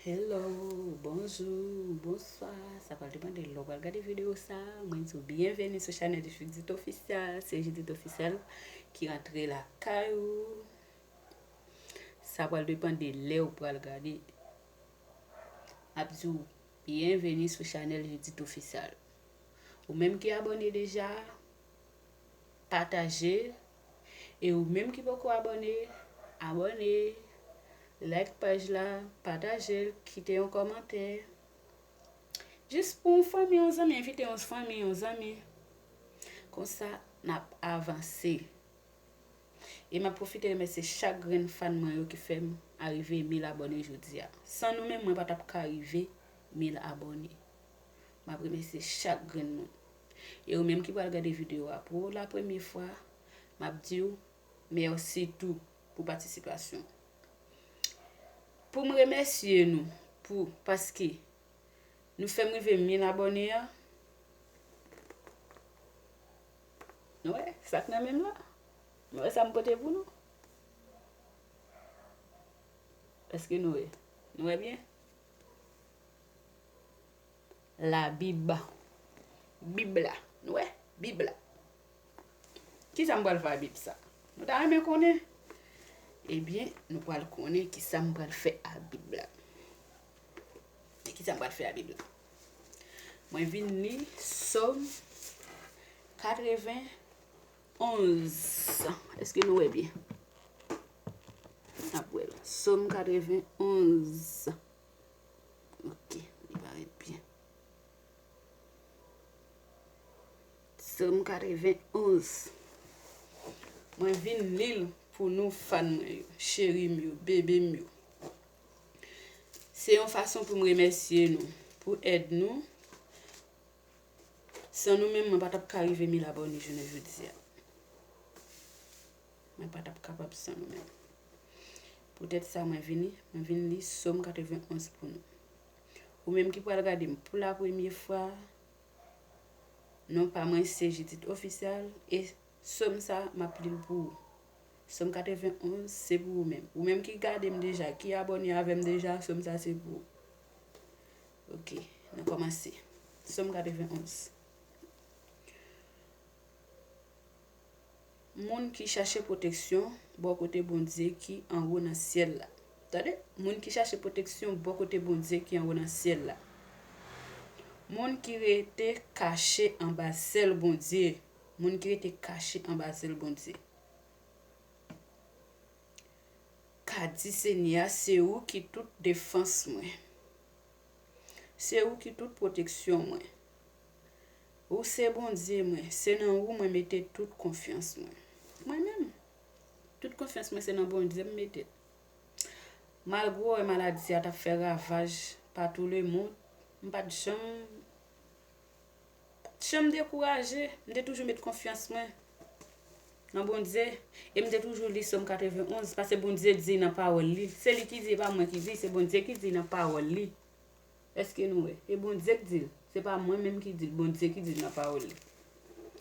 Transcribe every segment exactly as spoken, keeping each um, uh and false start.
Hello, bonjou, bonswa. Sa pral depann de lè w pral gade videyo sa. Mwen di w byenveni sou chanèl Judith Official. Se Judith Official ki rantre lakay ou. Sa pral depann de lè w pral gade. M ap di w byenveni sou chanèl Judith Official. Ou menm ki abòne deja, pataje l. E ou menm ki poko abòne, abòne, like paj la, pataje l, kite yon kòmantè. Jis pou yon fanmi, yon zanmi, envite yon fanmi, yon zanmi. Konsa, n ap avanse. E m ap pwofite remèsye chak grenn fan mwen yo ki fè m arive mil abòne jodi a. San nou menm, mwen pa t ap ka rive mil abòne. M ap remèsye chak grenn moun. E ou menm ki pral gade videyo a pou la premye fwa, m ap di w mèsi tou pou patisipasyon. Pou m remèsye nou pou, paske nou fè m rive mil abòne a. Nou wè, sa k nan men m la? Nou wè sa m pote pou nou? Èske nou wè? Nou wè byen? Labib. Bib la. Nou wè? Bib la. Kisa m pral fè a Bib sa? Nou ta renmen konnen? Ebyen, nou pral konnen kisa m pral fè a Bib la. E kisa m pral fè a Bib la? Mwen vin li Sòm katreven onz. Èske nou wè byen? N ap wè l. Sòm katreven onz. Ok, li parèt byen. Sòm katreven onz. Mwen vin li l pou nou fan mwen yo, cheri m yo, bebe m yo. Se yon fason pou m remèsye nou pou èd nou. San nou menm, mwen pa t ap ka rive mil abòne jounen jodi a. Mwen pa t ap kapab san nou menm. Poutèt sa, mwen vini, mwen vin li Sòm katreven onz pou nou. Ou menm ki pral gade m pou la premye fwa, non pa mwen se Judith Official, e Sòm sa, m ap li l pou ou. Sòm katreven onz, se pou ou menm. Ou menm ki gade m deja, ki abòne avè m deja, Sòm sa se pou ou. Ok, n a kòmanse. Sòm katreven onz. Moun ki chache pwoteksyon bò kote Bondye ki anwo nan syèl la. Tande, moun ki chache pwoteksyon bò kote Bondye ki anwo nan syèl la. Moun ki rete kache anba zèl Bondye. Moun ki rete kache anba zèl Bondye. Ka di Senyè a, se ou ki tout defans mwen. Se ou ki tout pwoteksyon mwen. Ou se Bondye mwen, se nan ou mwen mete tout konfyans mwen. Mwen menm, tout konfyans mwen se nan Bondye m mete l. Malgre w wè maladi a t ap fè ravaj pa tou lemonn, m pa t janm, pa t janm dekouraje, m te toujou met konfyans mwen nan Bondye, e m te toujou li Sòm katreven onz, paske Bondye di nan pawòl li. Se li ki di, e pa mwen ki di, se Bondye ki di nan pawòl li. Èske nou wè? E Bondye k di l. Se pa mwen menm ki di l, Bondye ki di l nan pawòl li.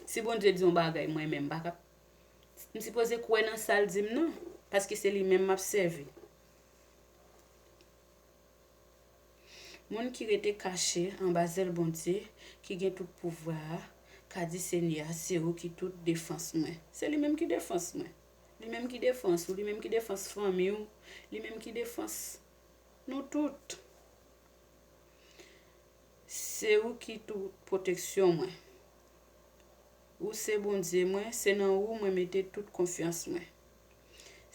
Si Bondye di yon bagay, mwen menm, m pa ka, m sipoze kwè nan sa l di m nan, paske se li menm m ap sèvi. Moun ki rete kache anba zèl Bondye, ki gen tout pouvwa a, ka di Senyè a, se ou ki tout defans mwen. Se li menm ki defans mwen. Li menm ki defans ou, li menm ki defans fanmi w, li menm ki defans nou tout. Se ou ki tout pwoteksyon mwen. Ou se Bondye mwen, se nan ou mwen mete tout konfyans mwen.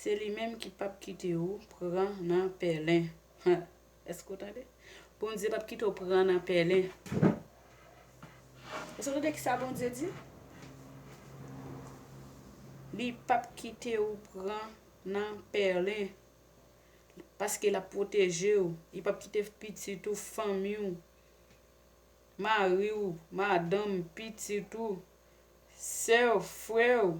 Se li menm ki p ap kite ou pran nan pèlen. Èske w tande? Bondye p ap kite w pran nan pèlen. Èske w tande kisa Bondye di? Li p ap kite ou pran nan pèlen. Paske l ap pwoteje w. Li p ap kite pitit ou, fanmi w, mari w, madanm, pitit ou, sè w, frè w,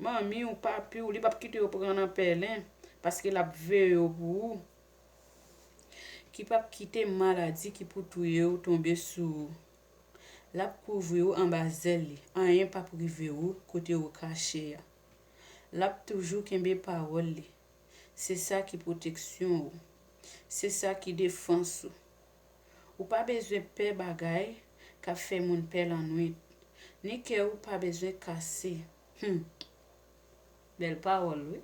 manmi w, papi w, li p ap kite yo pran nan pèlen, paske l ap veye yo pou ou. Ki p ap kite maladi ki pou touye w tonbe sou ou. L ap kouvri w anba zèl li, anyen p ap rive ou kote ou kache a. L ap toujou kenbe pawòl li. Se sa ki pwoteksyon ou. Se sa ki defans ou. Ou pa bezwen pè bagay k ap fè moun pè lannwit, ni kè ou pa bezwen kase. Hmm. Bèl pawòl, wi.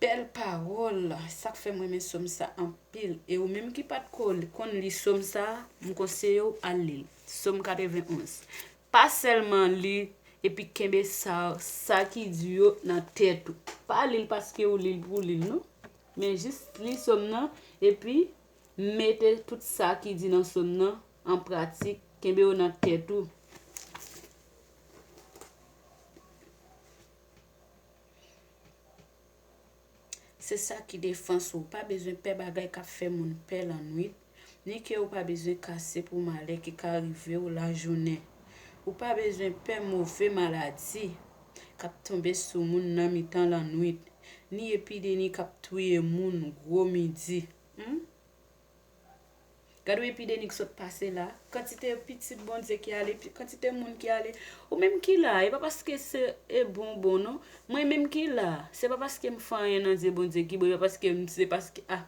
Bèl pawòl. Sa k fè m renmen sòm sa anpil. E ou menm ki pa t ko konn li sòm sa, m konseye w al li l. Sòm katrevenn onz. Pa sèlman li epi kenbe sa, sa ki di yo nan tèt ou. Pa li l paske ou li l pou li l, non. Men jis li sòm nan, epi mete tout sa ki di nan sòm nan an pratik, kenbe yo nan tèt ou. Se sa ki defans ou. Ou pa bezwen pè bagay k ap fè moun pè lannwit, ni kè ou pa bezwen kase pou malè ki ka rive w lajounen. Ou pa bezwen pè move maladi k ap tonbe sou moun nan mitan lannwit, ni epidemi k ap touye moun gwo midi. Hmm? Gade yon epidemi k sot pase la. Kantite pitit Bondye ki ale, pi- kantite moun ki ale. Ou menm ki la, e pa paske se e bon bon non. Mwen menm ki la, se pa paske m fè anyen nan zye Bondye ki bon, e pa paske m se paske, ah,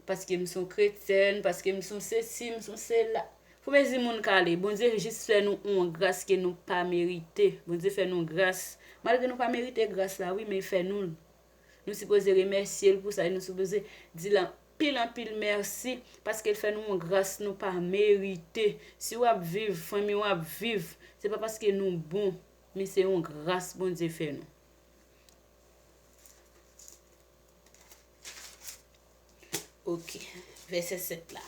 paske m se yon kretyèn, paske m se yon sesi, m se yon sela. Pou mezi moun k ale, Bondye jis fè nou yon gras ke nou pa merite. Bondye fè nou gras. Malgre nou pa merite gras la, wi, men fè nou l. Nou sipoze remèsye l pou sa, e nou sipoze di l anpil, anpil mèsi, paske l fè nou yon gras nou pa merite. Si w ap viv, fanmi w ap viv, se pa paske nou bon, men se yon gras Bondye fè nou. Ok, vèsè sèt la.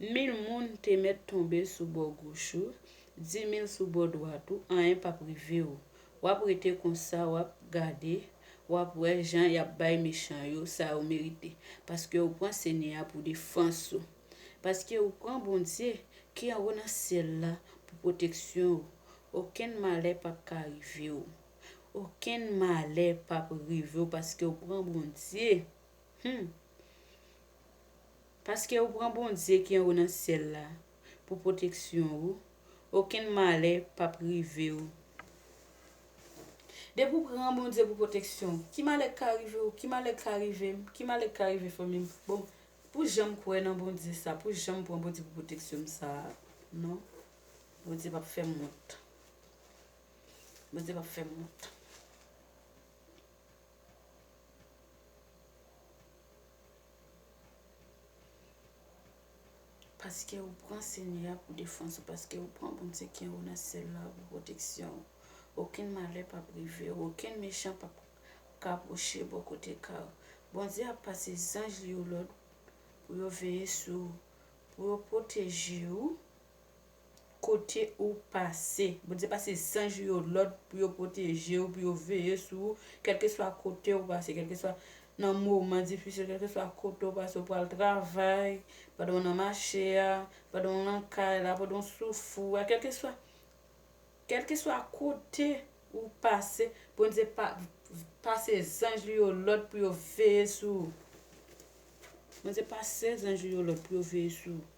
Mil moun te mèt tonbe sou bò goch ou, di mil sou bò dwat ou, anyen p ap rive w. W ap rete konsa, w ap gade, w ap wè jan y ap bay mechan yo sa yo merite, paske w pran Senyè a pou defans ou. Paske w pran Bondye ki anwo nan syèl la pou pwoteksyon w. Okenn malè p ap ka rive w. Okenn malè p ap rive w paske w pran Bondye. Hmm. Paske ou pran Bondye ki anwo nan syèl la pou pwoteksyon ou, okenn malè p ap rive w. Depi ou pran Bondye pou pwoteksyon w, ki malè k ka rive w? Ki malè k ka rive m? Ki malè k ka rive fanmi m? Bon, pou jan m kwè nan Bondye sa, pou jan m pran Bondye pou pwoteksyon m sa, non. Bondye p ap fè m wont. Bondye p ap fè m wont. Paske ou pran Senyè a pou defans ou, paske ou pran Bondye ki anwo nan syèl la pou pwoteksyon ou. Okenn malè p ap rive w, okenn mechan p ap ka pwoche bò kote kay ou. Bondye ap pase zanj li yo lòd pou yo veye sou ou, pou yo pwoteje ou kote ou pase. Bondye pase zanj yo lòd pou yo pwoteje w, pou yo veye sou ou, kèlkeswa kote ou pase, kèlkeswa nan moman difisil, kèlkeswa kote ou pase, ou pral travay, pandan w nan mache a, pandan w nan kay la, pandan w sou fou a, kèlkeswa, kèlkeswa kote ou pase, Bondye pa, pase zanj li yo lòd pou yo veye sou ou. Bondye pase zanj li yo lòd pou yo veye sou ou.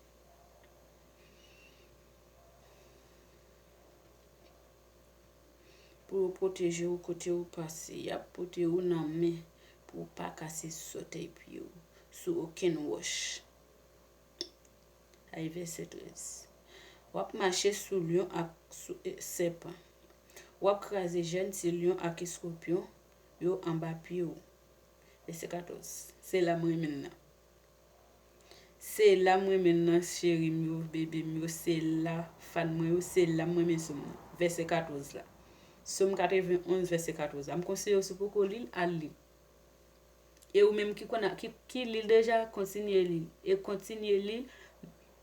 Pou yo pwoteje w kote ou pase. Y ap pote ou nan men pou w pa kase sòtèy pye w sou okenn wòch. Ay, vèsè trèz. W ap mache sou lyon ak sou e, sèpan. W ap kraze jèn ti lyon ak eskopyon yo anba pye w. Vèsè katòz. Se la m renmen l nan. Se la m renmen l nan, cheri m yo, bebe m yo, se la fan mwen yo, se la m renmen sòm nan. Vèsè katòz la. Sòm katrevenn onz, vèsè katòz la. M konseye w, si w poko li l, al li l. E ou menm ki konn a, ki, ki li l deja, kontinye li l. E kontinye li l.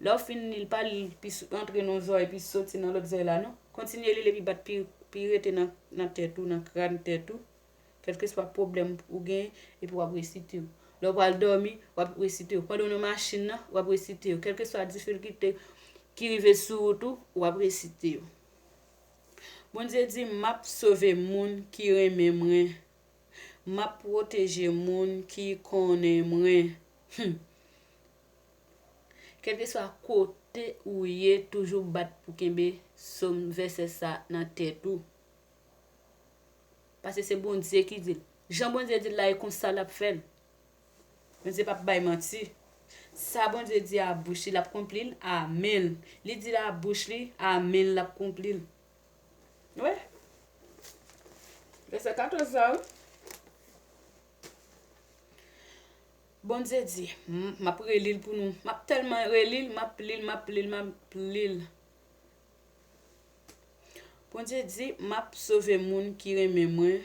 Lè w fin li l, pa li l pi sou, antre nan yon zòrèy epi soti nan lòt zòrèy la, non. Kontinye li l epi bat pi, pi rete nan, nan tèt ou, nan kràn tèt ou. Kèlkeswa pwoblèm ou gen, epi w ap resite yo. Lè w pral dòmi, w ap resite yo. Pandan w nan machin nan, w ap resite yo. Kèlkeswa difikilte ki rive sou wout ou, w ap resite yo. Bondye di, "M ap sove moun ki renmen mwen. M ap pwoteje moun ki konnen mwen." Hmm. Kèlkeswa kote ou ye, toujou bat pou kenbe sòm vèsè sa nan tèt ou. Paske se Bondye ki di l. Jan Bondye di l la, e konsa l ap fè l. Bondye p ap bay manti. Sa Bondye di a bouch li, l ap konpli l, amèn. Li di l a bouch li, amèn, l ap konpli l. Wi. Vèsè katòz la, wi. Bondye di, m, m ap reli l pou nou. M ap tèlman reli l, m ap li l, m ap li l, m ap li l. Bondye di, m ap sove moun ki renmen mwen,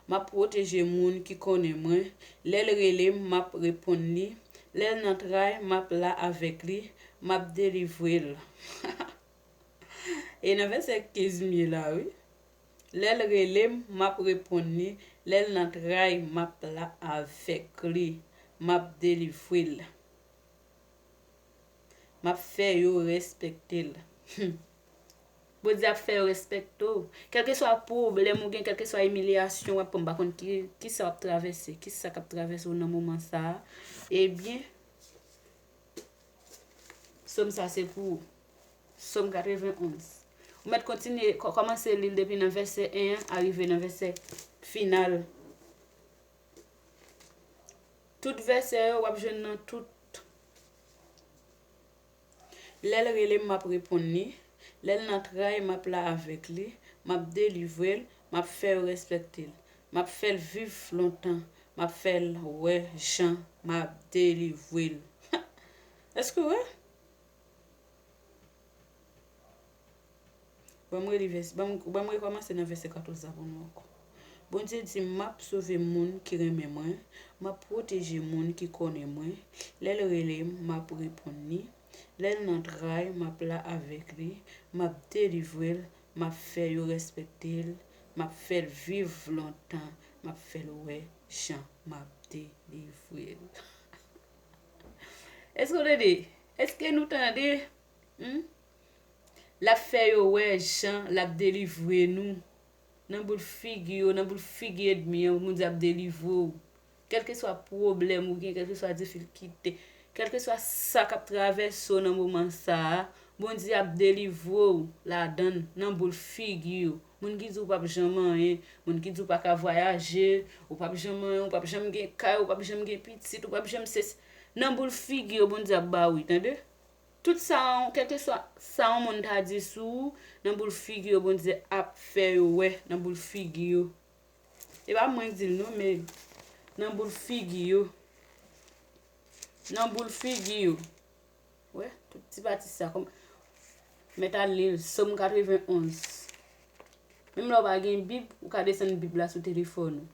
m ap pwoteje moun ki konnen mwen. Lè l rele m, m ap reponn li. Lè l nan tray, m ap la avèk li, m ap delivre l. E nan vèsè kenz m ye la, wi. Lè l rele m, m ap reponn li. Lè l nan tray, m ap la avèk li. M ap delivre l. M ap fè yo respekte l. Bondye ap fè yo respekte w. Kèlkeswa pwoblèm ou gen, kèlkeswa imilyasyon w ap pran, m pa konn ki, ki sa w ap travèse, ki sa k ap travèse w nan moman sa a. Ebyen, Sòm sa se pou ou. Sòm katrevenn onz. Ou mèt kontinye, kò-, kòmanse li l depi nan vèsè en an, arive nan vèsè final. Tout vèsè yo, w ap jwenn nan tout. Lè l rele m, m ap reponn li. Lè l nan tray, m ap la avèk li. M ap delivre l, m ap fè yo respekte l. M ap fè l viv lontan. M ap fè l wè jan m ap delivre l. Èske w wè? Ban m reli vès-, ban m, ban m rekòmanse nan vèsè katòz la pou nou ankò. Bondye di, m ap sove moun ki renmen mwen, m ap pwoteje moun ki konnen mwen. Lè l rele m, m ap reponn li. Lè l nan tray, m ap la avèk li, m ap delivre l, m ap fè yo respekte l, m ap fè l viv lontan, m ap fè l wè jan m ap delivre l. Èske w tande? Èske nou tande? Hmm? L ap fè yo wè jan l ap delivre nou. Nan boul figi yo, nan boul figi ènmi an, Bondye ap delivre w. Kèlkeswa pwoblèm ou gen, kèlkeswa difikilte, kèlkeswa sa k ap travèse w nan moman sa a, Bondye ap delivre w ladan l, nan boul figi yo. Moun ki di w p ap janm anyen, moun ki di w pa ka vwayaje, ou p ap janm anyen, ou p ap janm gen kay, ou p ap janm gen pitit, ou p ap janm se, nan boul figi yo, Bondye ap ba w, wi, tande? Tout sa, kèlkeswa sa yon moun ta di sou ou, nan boul figi yo, Bondye ap fè yo wè, nan boul figi yo. E pa mwen k di l non, men nan boul figi yo. Nan boul figi yo. Wè, tout ti pati sa, kòm, mèt al li l, Sòm katrevenn onz. Menm lè w pa gen Bib, ou ka desann Bib la sou telefòn ou.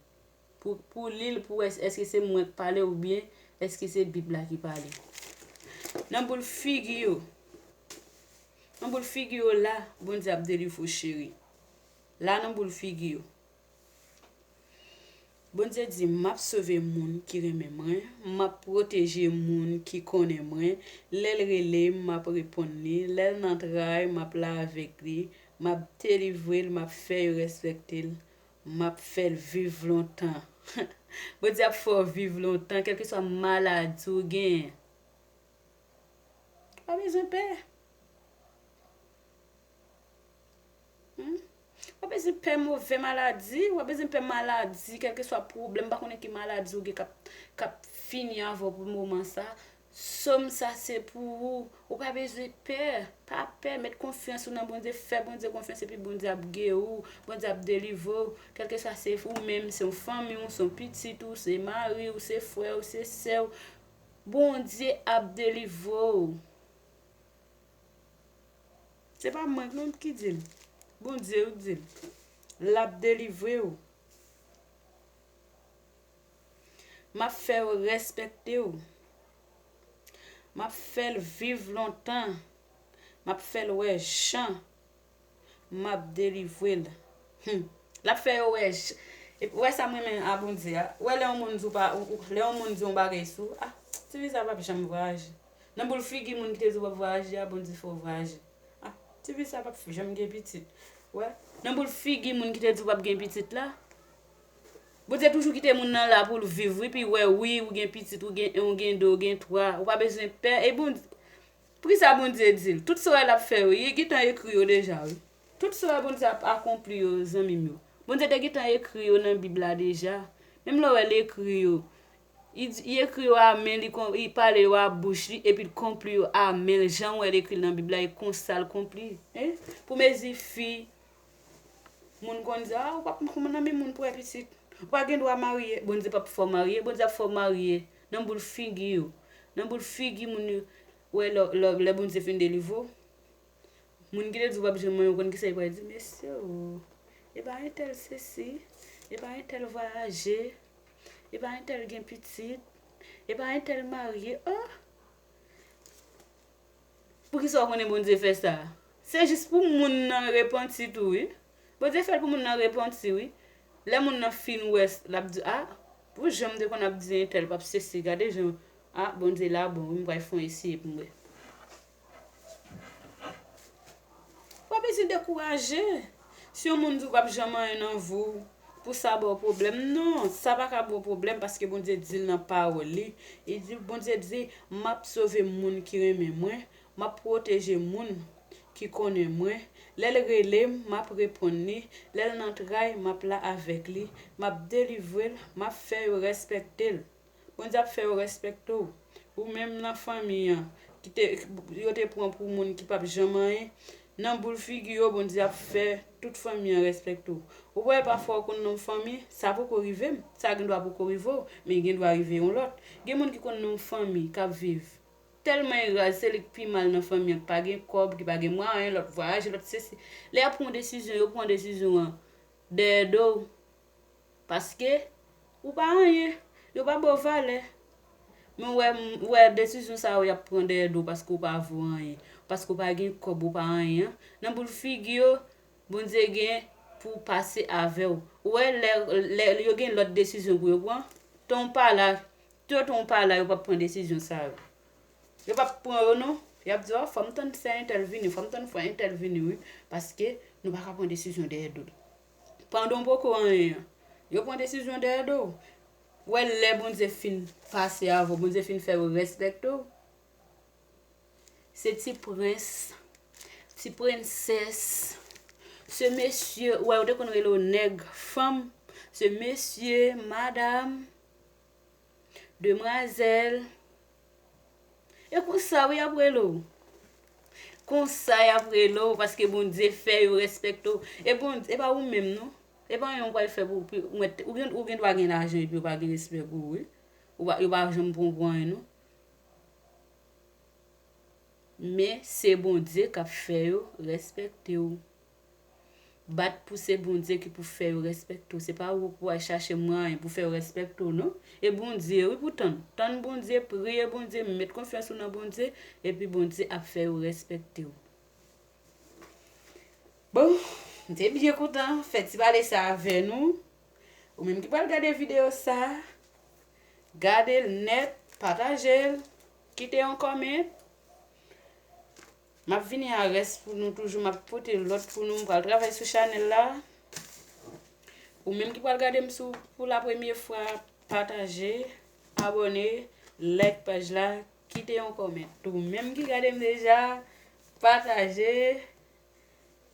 Pou, pou li l, pou wè èske se mwen k pale oubyen èske se Bib la ki pale. Nan boul figi yo. Nan boul figi yo la, Bondye ap delivre w, cheri. La nan boul figi yo. Bondye di, m ap sove moun ki renmen mwen, m ap pwoteje moun ki konnen mwen. Lè l rele m, m ap reponn li. Lè l nan tray, m ap la avèk li. M ap delivre l, m ap fè yo respekte l. M ap fè l viv lontan. Bondye ap fè w viv lontan, kèlkeswa maladi w genyen. Ou pa bezwen pè. Hmm? Ou pa bezwen pè move maladi, ou pa bezwen pè maladi, kèlkeswa pwoblèm, m pa konnen ki maladi ou gen k ap, k ap fini avè w pou moman sa. Sòm sa se pou ou. Ou pa bezwen pè. Pa pè. Met konfyans ou nan Bondye. Fè Bondye konfyans epi Bondye ap geri w. Bondye ap delivre w. Kèlkeswa se ou menm, se yon fanmi w, se yon pitit ou, se mari w, se frè w, se sè w. Bondye ap delivre w. Se pa mwen menm ki di l. Bondye wi k di l. L ap delivre w. M ap fè yo respekte w. M ap fè l viv lontan. M ap fè l wè jan m ap delivre l. Hmm. L ap fè yo wè j-, epi wè sa m renmen a Bondye a. Wè lè yon moun di w pa, ou, ou, lè yon moun di yon bagay sou ou, ah, ti fi sa p ap janm vwayaje. Nan boul figi moun ki te di w p ap vwayaje a, Bondye fè w vwayaje. Ah, ti fi sa p ap janm gen pitit. Wè. Nan boul figi moun ki te di w p ap gen pitit la. Bondye toujou kite moun nan la pou l viv, wi, pi wè, wi, ou gen pitit, ou gen en, ou gen de, ou gen twa. Ou pa bezwen pè. E Bondye, poukisa Bondye di l? Tout sa w wè l ap fè yo, li gentan ekri yo deja, wi. Tout sa w wè Bondye ap akonpli yo, zanmi m yo. Bondye te gentan ekri yo nan Bib la deja. Menm lè w wè l ekri yo, Li di, li ekri yo a men li, kon, li pale yo a bouch li, epi l konpli yo a men l. Jan w wè l ekri l nan Bib la, e konsa l konpli. Hein? Pou mezi fi, moun konn di, ah, ou p ap nan men moun pou wè pitit. Ou pa gen dwa marye. Bondye p ap fè w marye. Bondye ap fè w marye nan boul figi yo. Nan boul figi moun yo. Wè, lè, lè, lè Bondye fin delivre w, moun ki te di w p ap janm manyen, ou konn kisa yo pral di? Mesye o, e pa entèl sesi, e pa entèl vwayaje, e pa entèl gen pitit, e pa entèl marye. Oh! Poukisa w konnen Bondye fè sa? Se jis pou moun nan repanti tou, wi. Bondye fè l pou moun nan repanti, wi. Lè moun nan fin wè, l ap di, ah, pou jan m te konn ap di entèl p ap sesi, gade jan, ah, Bondye la bon, wi, m pral fè yon eseye pou m wè. W ap isi dekouraje. Si yon moun di w p ap janm anyen nan vi w, pou sa ba w pwoblèm, non, sa pa ka ba w pwoblèm, paske Bondye di l nan pawòl li. Li di, Bondye di, m ap sove moun ki renmen mwen, m ap pwoteje moun ki konnen mwen. Lè l rele m, m ap reponn li. Lè l nan tray, m ap la avèk li. M ap delivre l, m ap fè yo respekte l. Bondye ap fè yo respekte w. Ou menm nan fanmi an, ki te, yo te pran pou moun ki p ap janm anyen, nan boul figi yo, Bondye ap fè tout fanmi an respekte w. Ou wè, pafwa ou konn nan yon fanmi, sa poko rive m, sa gen dwa poko rive w, men gen dwa rive yon lòt. Gen moun ki konn nan yon fanmi k ap viv tèlman raz, se li k pi mal nan fanmi an, ki pa gen kòb, ki pa gen mwayen, lòt vwayaje, lòt sesi. Lè y ap pran yon desizyon, yo pran desizyon an dèyè do w. Paske ou pa anyen, yo pa ba w valè. Men w wè, w wè desizyon sa yo y ap pran dèyè do w paske w pa vo anyen, paske w pa gen kòb, ou pa anyen an. Nan boul figi yo, Bondye gen pou pase avè w. Ou wè, lè, lè yo gen lòt desizyon pou yo pran, tan w pa la, toutan w pa la, yo p ap pran desizyon sa yo. Yo p ap pran yo non. Y ap di, oh, fò m tann sè entèl vini, fò m tann frè entèl vini, wi. Paske nou pa ka pran desizyon dèyè do l. Pandan w poko anyen an, yo pran desizyon dèyè do w. Ou wè, lè Bondye fin pase avè w, Bondye fin fè yo respekte w. Se ti prens, ti prensès, se mesye, ou wè, yo te konn rele yo nèg, fanm, se mesye, madanm, demwazèl. E konsa, wi, y ap rele w. Konsa, y ap rele w, paske Bondye fè yo respekte w. E Bondye, e pa ou menm, non. E pa anyen w pral fè pou, pou, ou gen, ou gen dwa gen lajan epi yo pa gen respè pou ou, wi. Ou pa, yo pa janm pran w pou anyen, non. Men se Bondye k ap fè yo respekte w. Bat pou se Bondye ki pou fè yo respekte w. Se pa ou pou al chache mwayen pou fè yo respekte w, non. E Bondye, wi, pou tann. Tann Bondye, priye Bondye, met konfyans ou nan Bondye, epi Bondye ap fè yo respekte w. Bon, m te byen kontan fè ti pale sa avè nou. Ou menm ki pral gade videyo sa, gade l nèt, pataje l, kite yon kòmant. M ap vini a rès pou nou toujou, m ap pote lòt pou nou. M pral travay sou chanèl la. Ou menm ki pral gade m sou, pou la premye fwa, pataje, abòne, like paj la, kite yon kòmant. Ou menm ki gade m deja, pataje,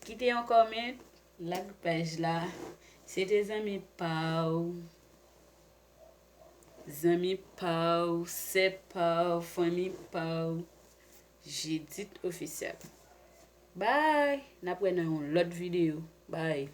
kite yon kòmant, like paj la. Se te zanmi pa w. Zanmi pa w, sè pa w, fanmi pa w, Judith Officiel. Bye! N ap wè nan yon lòt videyo. Bye!